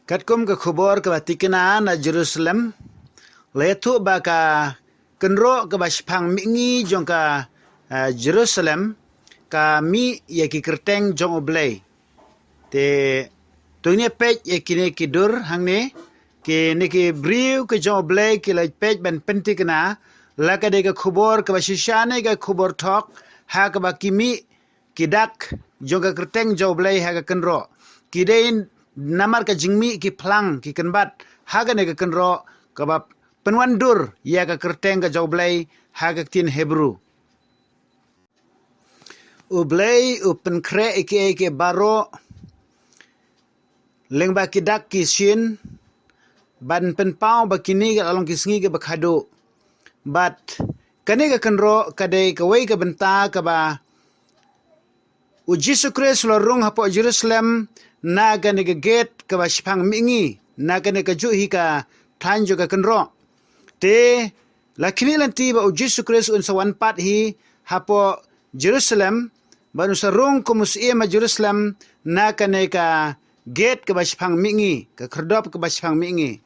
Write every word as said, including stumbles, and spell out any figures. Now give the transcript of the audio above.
Katkum ka khubor kaba tikna na Jerusalem, la ïathuh ba ka kynroh kaba shipang mihngi jong ka, eh, Jerusalem ka mih ïa ki kyrteng jong U Blei. Te to ngin peit ïa kine ki dur hangne, kine ki briew ki jong U Blei ki la peit ban pyntikna la ka dei ka khubor kaba shisha ne ka khubor thok, ha kaba ki mih ki dak jong ka kyrteng jong U Blei ha ka kynroh. Ki dei namar ka jingmih ki phlang ki kynbat ha kane ka kynroh kaba pynwandur ïa ka kyrteng ka jong U Blei ha ka ktien Hebru. U Blei u pynkhreh ïa kiei kiei baroh lyngba ki dak ki shin ban pynpaw ba kine ki la long ki sngi kiba khadduh. Bad kane ka kynroh ka dei kawei ka bynta kaba U Jisu Khrist u la rung hapoh Jerusalem na kane ka gate kaba shipang mihngi, na kane kajuh hi ka thaiñ jong ka kynroh. Te la khmih lynti ba U Jisu Khrist un sa wan pat hi hapoh Jerusalem, bad un sa rung kum u syiem ha Jerusalem na kane ka gate kaba shipang mihngi, ka khyrdop kaba shipang mihngi.